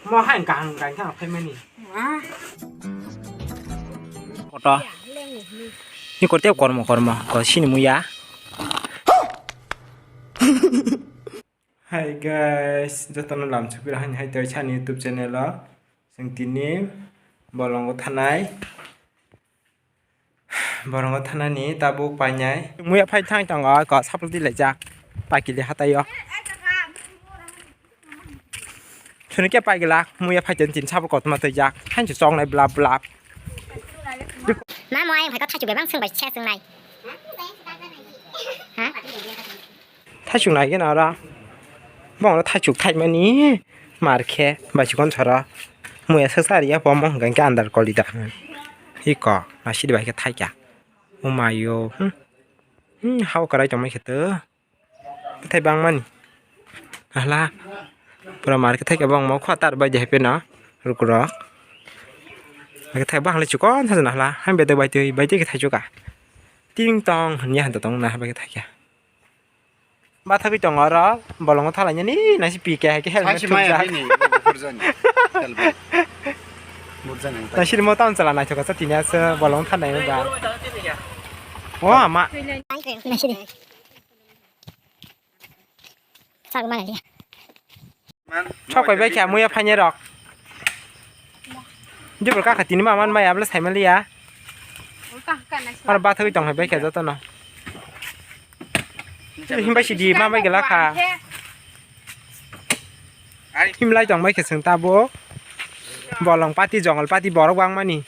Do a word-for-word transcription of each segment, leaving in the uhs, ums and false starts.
Mo hai kaham kaham khe phaimani. Koto. Ni korte kormo kormo ko sini muya. Hi guys, jotono lam chupira hani hai toi chani YouTube channel o. Sing tini bolongo thanai. Borongo thanani tabuk painai. Muya phai thang tongo ko sapul di laijak. Paikili hataio. Sini khe paikila muya phai tin tin sapul kotma twijak. Hain se chongnai blap blap. Ma mo ayang phai ko thaichuk bebang sung bai se sung nai. Ha? Thaichuk nai gana oro. Bongno thaichuk thaimani mar khe bai chikon sara. Muya sak sari ya pomo hwnkha khe andar koli da. Iko nasidi bai khe thaikya. O mayo. Hmm. Hmm, hao karai tongmai khe to. Thai bangmani. Ahla. Pura mar khe thaikya bongmo khwa tar bai de hape no. Rukurok. Bai khe thai bang le chikon thajana ahla. Hai bedek bai twi bai twi khe thaichuk ka. Ting tong hanya hanta tong na bai khe thaikya. Bathagwi tongo oro, bolongo thalainani, nasi P K hai khe helmet Sachi maya thumjak. Bini, bo burjani. Helmet. Burjani. Nasi rimo town chala naithok kha tini asa bolongo thanai ba. O ama. Nasi de. Sak mana dia. Sok pai bai kha muya phainai rok. Jibur kakha tini ma man maya abla saimaliya. Oro bathagwi tong hai bai kha jotono. Himbai sidi ma bai gela kha. Himlai tong bai kha chwng tabuk. Bolong pati jongol pati borok bangmani.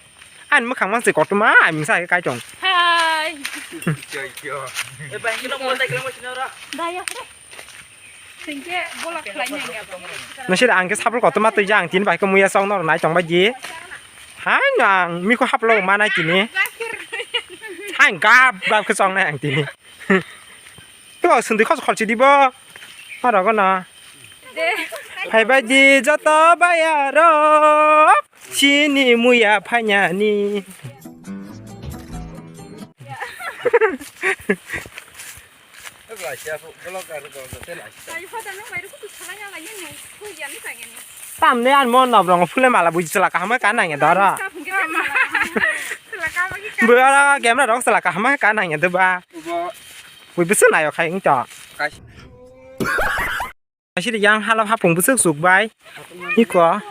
Ani mwkhang man se kotorma, ai mungsa hai kai tong. Hai. Daya. Singke bola khlai nai ya. Nasir ang ke sapul kotorma twi jang tin bai ko muya song nor nai tong bai di. Hai nang mi ko haplo ma nai tini. Hai gap gap ke song nai ang tini. To sundui khos khol si di bo. Oro go na. Phai bai di joto bai aro. Chini muya phainani. Tamne an mo nobrong phule mala buji chwla kaham ka nang ya doro. Bwra camera rok chwla kaham ka nang ya doba. Bui bwswk nayo khai wngto. Asiri yang hala hapung bwswk chuk bai. Iko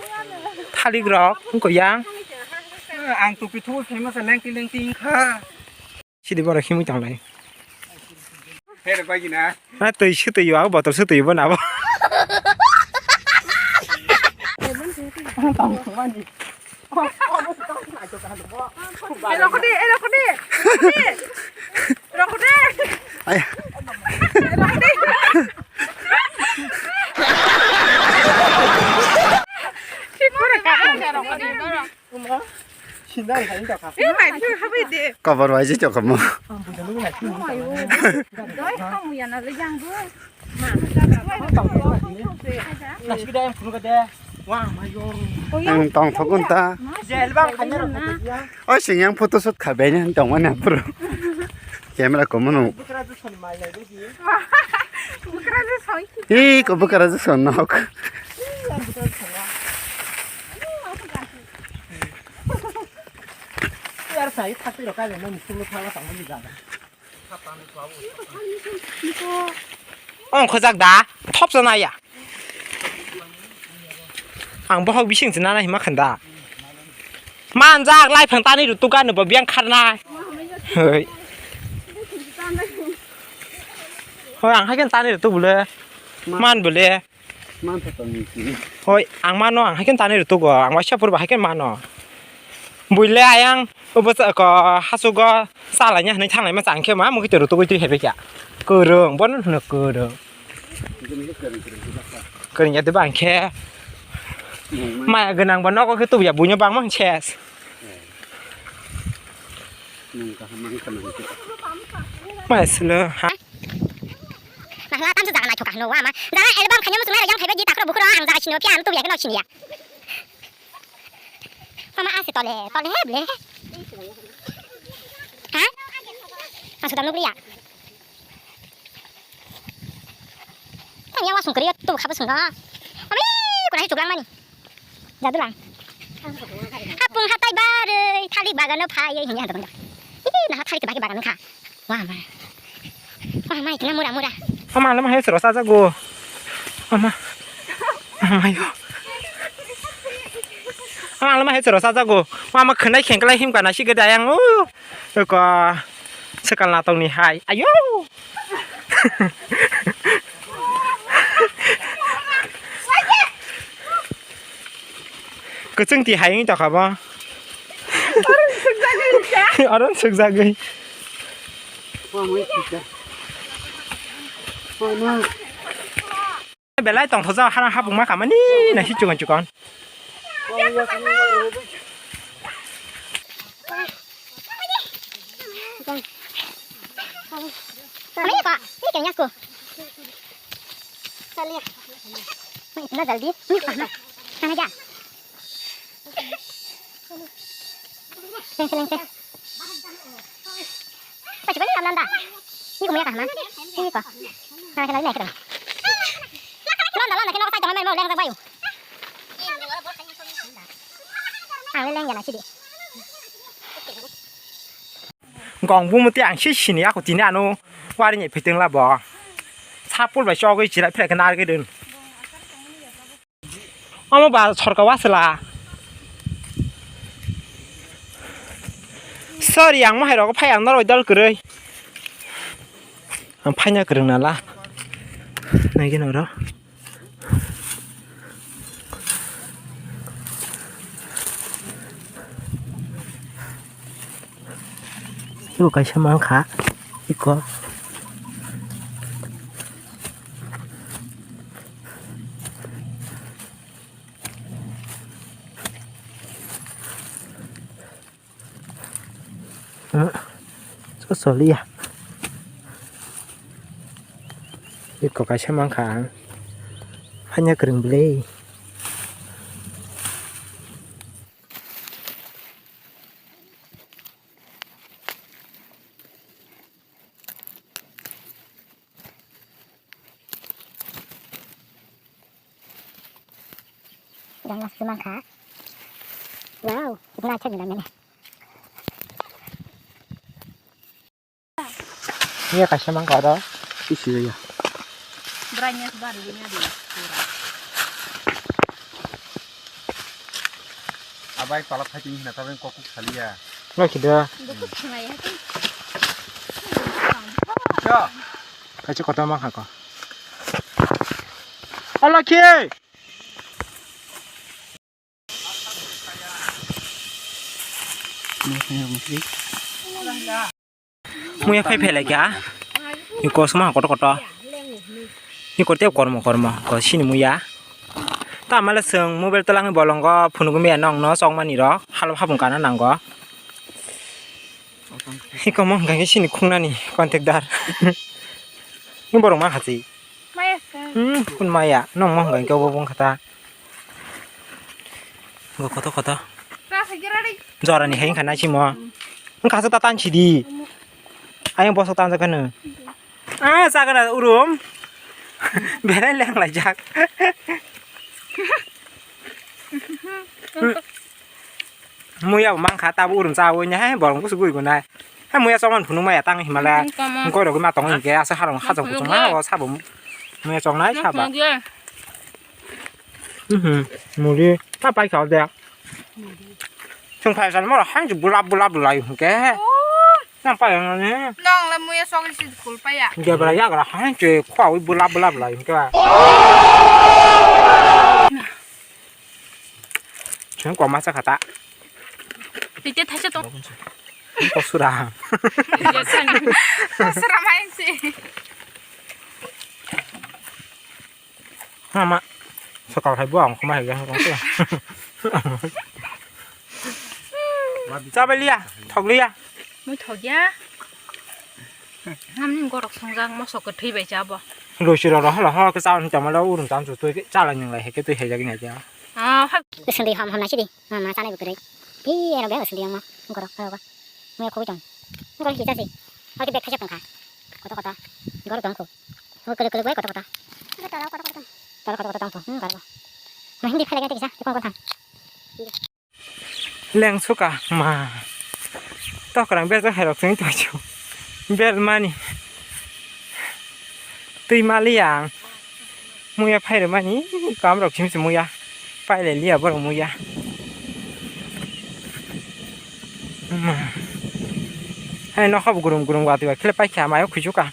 thalik rok wngko yang. Ang tupi thubu phaima sa lengti lengti wngkha. Sidi borok himwi tonglai. Here bai gina. Na twi swtwi yo, abo botol swtwi bo na bo. Rokode, eh, rokode. Rokode. Ay. Rokode. Sindar hai ta kha. Eh, mai, habai de. Cover bai je chokamo. Doi, kamu ya na le yang bu. Nasi kita yang penuh kade. Wah, mayo. Ang tong thokun ta. Jel bang khanya rok ya. Oi, sing yang photo shoot khabai ni tong mana bro. Camera ko mano. Bukra du son mai lai de. Bukra du son. Ih, ko bukra du son nok. Yar sai thak tiro ka le no musulo thala tang ni jaga. Ong khojak da, thop sana ya. Ang bohok bising se nana hima khanda. Manjak lai phang tani rutuk ano bo biang kharnai. Hoi. Hoi, ang hai khe tani rutuk bole. Man bole. Man pha tong ni sini. Hoi, ang mano, ang hai khe tani rutuk go, ang waisa purba hai khe mano. Buile ayang, obo sa ko hasugo, salai nya hwnwi thanglai ma chang khe ma, mukhi to rutuk twi hai khe. Kwrwng, bono hwno kwrwng. Kwrwng ya de bang khe. Maya gwnang ba nogo khe tubuya buino bangma ses. Maya silo, ha? Nahla tamsa jaga naithok kahno wa ma. Jaga album khaina muchung nairok yang khaiba di takro bukhro ang jaga sino phiya ang tubuya khe nok siniya. Mama ase tole, tole he ble. Ha? Ang sudah nukliya. Tang yawa sungkri tu khabo sungno. Abi, kuna hi chuklang mani. Jadulang. Hapung hatai barwi thalik bagano phaiwi hinwi handa bangda. Ih, naha thalik bagwi bagan wngkha. Wah, ma. Wah, ma, ikhna mura, mura. Ama, lama hai sero sajago. Ama. Ama yo. Ama, lama hai sero sajago. Ama khwnai khengklai himkha na sikhe dayang. Uh. Ko. Sekal natongni hai. Ayo. Kwchwng ti hai wng tokha bo. Oro swkjagwi. Belai tongthokjak hana hapung ma khamani naisi chukon chukon. Kami ko, ini kayaknya aku. Kali ya. Ini kena jaldi. Ini kena. Sana aja. Lengse, lengse. Pachi pachi lamlanda. Ini kumya kahma. Ini ko. Nah, kena ini kena. Landa, landa, kena kasai jangan main mau lengse bayu. Ang leng jana sidi. Gong bumu te ang si sini ako tini ano wari ni fitting la bo. Sapul bai chogwi chira phira kena argwi dun. Omo ba sorka wasela. Sorry, ang mohai rogo phai ang noroi dol kwrwi. Ang phaina kwrwng nala. Naigin oro. Iko kaisa mankha. Iko. Chosoliya. Iko kaisa mankha ang. Hanya kwrwng bwle. Gangla sumang kha. Wow, ibna acha gila mene. Iya kaisa mang kha oro. Sisi ya. Brightness bar linya di pura. Abai palak khai tini hina tabeng kokuk saliya. Lagi dah. Gukuk sengaya tu. Ya. Kaisa kotor ma kha ko. O Lokhi! Muya phai phai lai kha. Ni kosma kotor kotor. Ni korte kormo kormo ko sini muya. Ta male seng mobile telangni bolongo phunugwi maya nongno chokmani rok halo hapung kana nango. Hikomo hwnkha khe sini khungnani contact dar. Ni borok ma khachi. Maya se. Hmm, kun maya. Nong mo hwnkha khe obo wngkha ta. Go koto koto. Sa se gira ri. Jorani hai wngkha na simo. Wngkha sa ta tan sidi. Ayang bosok tan jakha no. Ah, sagana urum. Berai leng lai jak. Muya bo mankha tabo urum chawi ne hai borok busu guri gonai. Hai muya chokmani phunuk maya tang himala. Tong tamo. Gorok ma tong hinkhe asa harong hajok kuchung ma o sabo muya choknai saba. Tong tong. Mhm. Muri ta pai kha de. Chwng phai sal moro hang bulap bulap lai hinkhe. Oh. Nang pai ang ne. Nang la muya chokri si khul paya. Gebra yagra hang che khwa bulap bulap lai hinkhe. Chwng kok masa kha ta. Tite thaisa tong. Kok sura. Kok sura mai si. Mama. Sakal hai buang koma hai yang kong sura. Chabai liya, thok liya. Mui thok ya. Hamni gorok songjak mosok kwthwi bai cha bo. Roi siro rw hala ha khe chawi tongmani urum cham chu twi chala nwnglai hai khe twi haijak nai khe. Ah, ha. Swngdi ham ham nai sidi. Ma ma chanai bo kwrwi. Hi ero bego swngdi yang ma. Gorok ha ba. Mui khogwi tong. Gorok hi chasi. Hoi khe bek khaijak tong kha. Koto koto. Gorok tong kho. Hoi kwrwi kwrwi bai koto koto. Tolo koto koto tong. Tolo koto koto tong kho. Hmm, gorok. Ma hindi phalai gante kisa. Kong kong thang. Leng suka ma. Tokrang bejak hai rok chwng tongchu. Bel mani. Twi maliya ang. Muya phairwmani kam rok chimsi muya. Pailai liya borok muya. Ma. Hai nokha bo gurum gurum watwi ba khele paikha mayo khuijuka.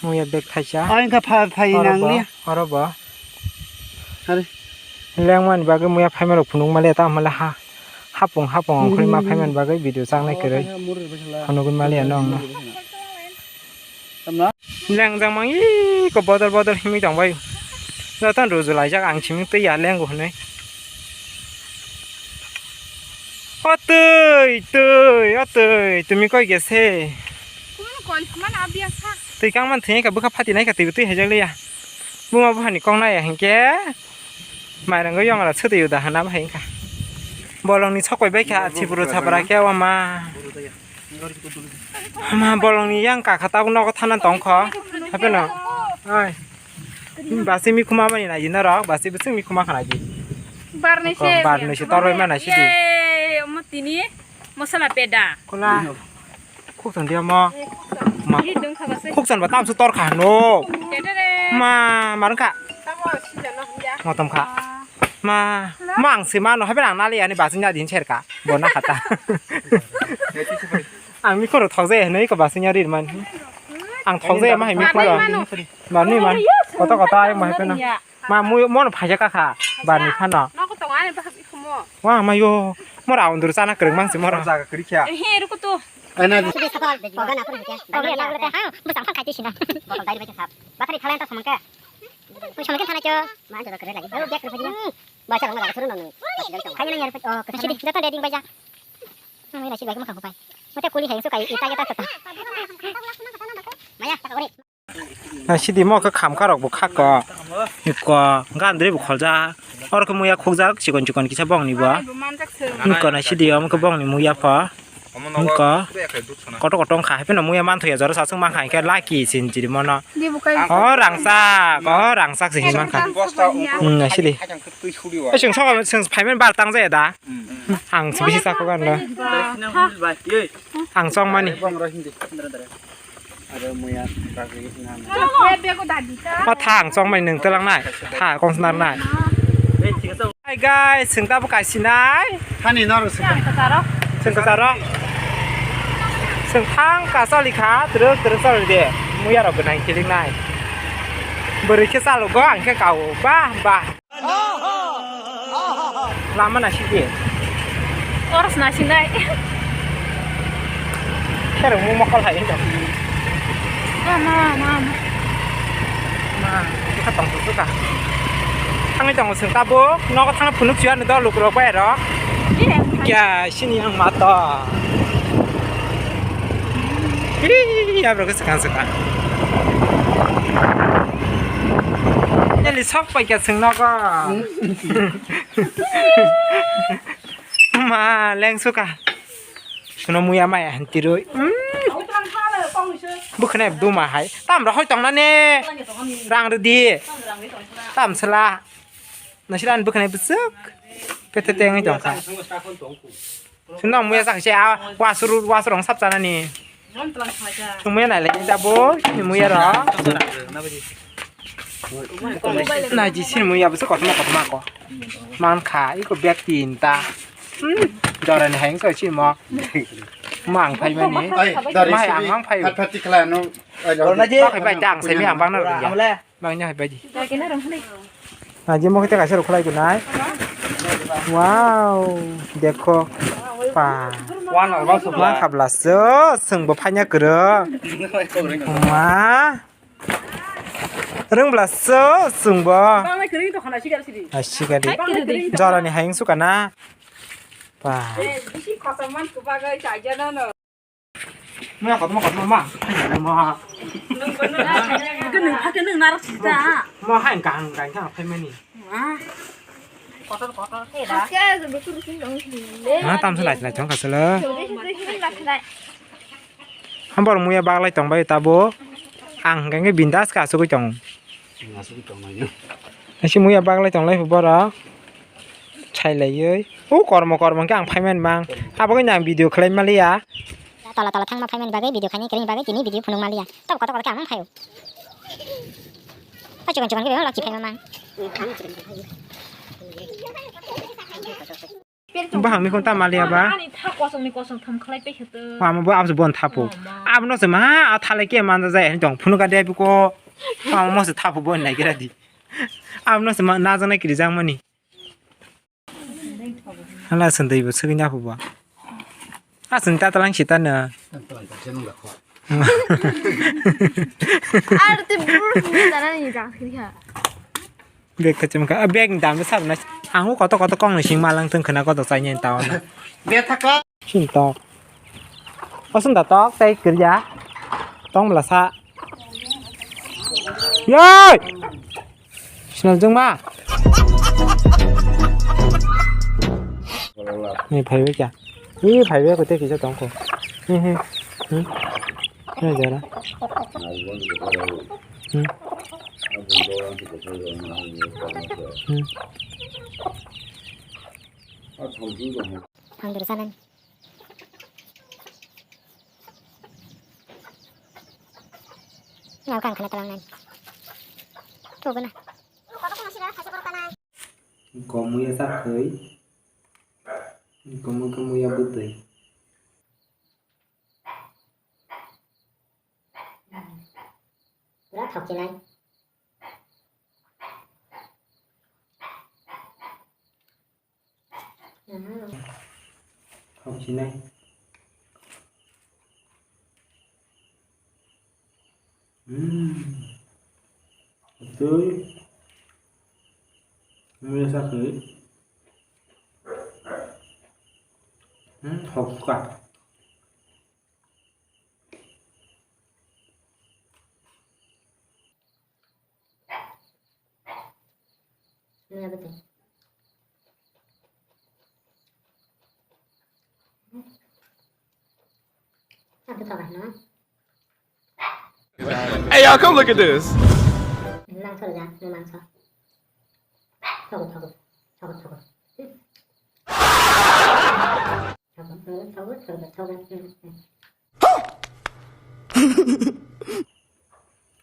Muya bag thaisa. Ai, wngkha pha-, phai oro bo, nangliya. Oro bo. Are. Lengmani bagwi muya phaima rok phunuk maliya, tamo le ha, hapung hapung ongkhorwi ma phaimani bagwi video chaknai kwrwi. Phunugwi maliya nong no. Lengjak mang iko bodol bodol himwi tongbai. Joto rujulaijak ang simi twi ya lengo hwnwi. O twi, twi, o twi, tumi koi gese? Kumun koi, kuman abiya sa. Twi kangman thwngwi ka bwkha phati nai ka twi, twi haijak liya. Buma buphani kok naiya hinkhe mairangwi yongla swtwi uda hana bahai wngkha. Bolongni sok bai baikha, chiburu chapra khe wama. Ma bolongni yang kakha tabuk nogo thana tongkho. Hapheno. Ai. Basi mikhuma mani naidi norok, basi bwswk mikhuma kha naidi. Barnai se. Barnai se torbai ma naisidi. Ye, omo tini masala peda. Kola. Khuk chon dia mo. Ma. Hi dong kha basi. Khuk chon ba tamsu tor kha no. Tedere. Ma, marung kha. Tamo sida no ya. Motom kha. Ma, ma ang se mano, haibeno ang nali ani basing ya din serka. Bo na khata. Ang mi khoro thok je, nei ko basing ya rir man. Ang thok je ma hai mi khoro. Mani man. Koto koto ai ma hai peno. Ma mu mon phaja ka kha. Bani phano. Noko tong ani bahas ikhumo. Wa ma yo. Mora undur chana kreng mang se mora. Jaga krikya. He rukutu. Ana. Sidi sakal, boga na phun ke. Boga na phun ke. Ha, bu sang phang khai ti sina. Botol dai bai sap. Batari thalan ta samang ke. Ui, samang ke thana cho. Ma, jaga kere lagi. Oh, biak kere lagi. Baca lang jaga turun nang. Kanya nang yar, oh, ke sini. Jatuh ding baca. Nang ini sih lagi makan kupai. Mate kuli hai suka ita ita kata. Maya, tak kore. Na sidi mo khe khamkha rok bo khako. Ko gandri bo kholja. Oro khe muya khukjak chikon chikon kisa bongni bo. Ko na sidi omo khe bongni muya pho. Ko koto koto wngkha hapheno muya manthoya jora sasung mankha hinkhe lucky sin chiri mono. O rangchak, o rangchak se hinmankha. Hmm, na sidi. Chwng sokol chwng phaimani bar tang jaya da. Ang se bisi chakho ganlo. Ang chongmani. O tha ang chongmani nwng twlangnai. Tha kongsnarnai. Hi guys, chwng tabuk kaisinai. Hani norok se. Chwng kwcharo. Chwng thang ka choli kha, twrwk twrwk choli de. Muya rok gwnang kilik nai. Bwrwi khe chalo go, ang khe kao. Bah, bah. Lama nasi di. Oros nasi nai. Kero mu mokol hai ento. Ma, ma, ma, ma. Ma, kita tong tu ka. Thangwi tongo chwng tabuk. Nogo thangna phunuk chuya ni dol lukurok bai rok. Kya sini ang mato. Ih, ya bro, sekarang sekarang. Jadi sok pai kya chwng nogo. Ma, leng suka. Suno muya maya han tiroi. Bwkhwnai duma hai. Tam rw hoi tong na ne. Rang rw di. Tam sela. Nasira an bwkhwnai bwswk. Pete tengwi tong kha. Suno muya sak se a wasuru wasuru sap chanani. Muya nai lai da bo. Muya ro. Nai ji sin muya bwswk kotorma kotorma ko. Man kha iko bag tinta. Hmm, jorani hai wngkha simo. Mang phai mani. Ai, dari mai sini ang mang phai. Phat phat tikla no. Ai, jorani je. Bai bai tang sai mi ang bang na ro ya. Bang nya hai bai di. Aji mo kita kasar khulai kunai. Wow, dekho. Pa. Wan al bang subla. Mang khabla so, sengbo phanya kero. Ma. Rwngbla so chwngbo. Banglai kwrwi tongkha na sikar sidi. Hai sikar di. Banglai kwrwi tongkha. Jorani hai wngsuka na. Ba. Eh, bisi khosok man kwbagwi chaijano no. Maya kotorma kotorma ma. Kwnwi phakhe nwng narwk sida. Ma hai kaham kaham khe phaimani. Ma. Kotor kotor khe da. Ma tamsa lai lai thangkha sala. Hambar muya baglai tongbai tabuk. Ang hwnkhe bindas khe asugwi tongo. Asugwi tongmani. Naisi muya baglai tonglai bo borok. Sailaiwi. O kormo kormo hwnkhe ang phaimani mang. Aboni ang video khlai maliya. Tola tola thangma phaimani bagwi video khaini kwrwini bagwi tini video phunuk maliya. Tok kotor kotor khe ang phaio. O chikon chikon khe bebak laki phaima mang. Bahang ni khon ta maliya ba. Ani tha kosong ni kosong tham khlai pe khe to. Mama bo abse bon thapu. Oh, ma. Abno se ma a thalai ke manja jai ani tong phunu ka de ko. Mama mo se thapu bon nai kira di. Abno se ma na jang nai kiri jang mani. Hala sen dei bo segin apu ba. A sen ta talang sita na. Ar te bur ni dana ni jang kiri ha. Bag kachim kha, ah, bag ni dam sar na. Ang koto koto kong ni sing malang tong khna koto chai ni tao na. Bethaka. Sin tok. Osun da tok tai kirja. Tong bla sa. Yoi. Sinal jung ma. Ni phai be kya? Ni phai be ko te kisa tong ko. He he. Hmm. Ni jara. Hmm. Hmm. Ang dulu sana. Ni aku kan kena telangan. Tuh kena. Komuya sakhoi. Komu komuya butoi. Pura thok chinai. Thok chinai. Hmm. Tui. Mui sa tui. Hmm, thok ka. Hey, y'all, come look at this.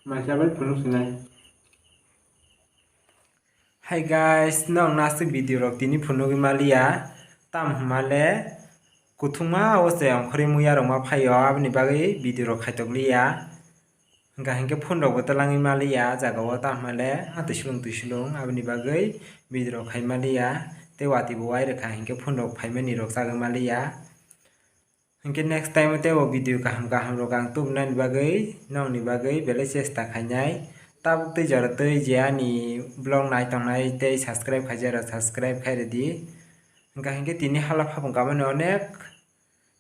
Maisa bai phunuk sinai. Hi guys, nong nasik video rok tini phunugwi maliya. Tam hwnmale kuthungma o se ongkhorwi muya rok ma phaio, aboni bagwi video rok khaitok liya. Hwnkha hinkhe phone rok bo twlangwi maliya jaga o, tamo le ha twi sulung twi sulung, aboni bagwi video rok khai maliya. Tei watwi bo wai rwkha hinkhe phone rok phaimani rok chagwi maliya. Hinkhe next time o tei bo video kaham kaham rok ang tubunani bagwi, nokni bagwi belai chesta khainai. Tabuk tei jora tei je ani vlog nai tongnai tei subscribe khaijak rok subscribe khai rwdi. Hwnkha hinkhe tini hala phapung kamani onek.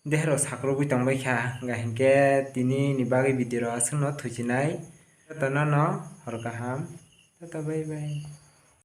Deherok sakrubwi tongbaikha, hwnkha hinkhe tini ni bagwi video rok aswkno thuchinai. Jotono no hor kaham. Tata bye bye.